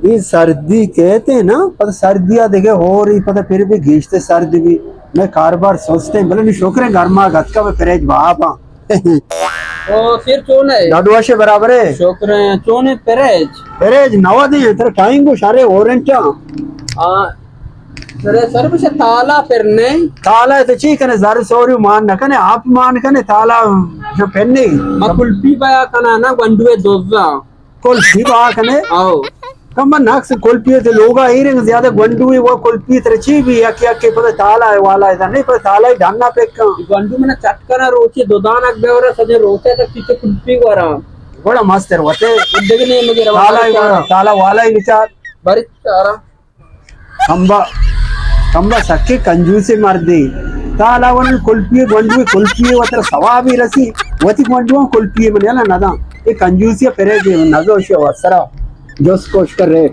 اے سردی کئیت نا، پدا سردی ءَ دگہ ہور ئی، پدا پھر بھی گیشتر سردی بی۔ مئے کاروبار سست ایں، بلے نی شکر ایں گرما گتکا مئے پریج بہا باں۔ او سیر چون ئے؟ ڈاڈو وش ئے، برابر ئے؟ شکر ایں، چون ایں پریج؟ پریج نود ایں، ترا ٹائم گوش، ارے وارنٹ آں۔ آ، سر، سر بچہ تالا پر نئیں۔ تالا تو چی کنے، زر سوری مان نہ کنے، آپ مان کنے، تالا جو پھر نئیں۔ ما کلپی بیا کنا نا، گونڈوے دوزا۔ کلپی بہا کنے؟ آؤ۔ کم نقص کلپی تے لوگا ایرنگ زیادہ گونڈوی و کلپی تر چی بی، یک یک کے پتہ تالا ہے والا ہے، نہیں پتہ تالا ہی ڈھنگا پکاں۔ گونڈو منا چٹ کنا روچے دو دانک بیورا سجے روچے تک پیچھے کلپی ورا۔ بڑا مست ہے وتے۔ دگہ نے مجھے تالا ہی ورا، تالا والا ہی بچار۔ بری چارا۔ کمبا، کمبا سکے کنجوسیں مردے۔ تالا ون کلپی، گونڈوی کلپی، وتر ثوابی رسی، وتی گونڈو کلپی من یلا نداں۔ اے کنجوسی پرے دے نزو شے وسرا۔ جس کوش کر ریٹ۔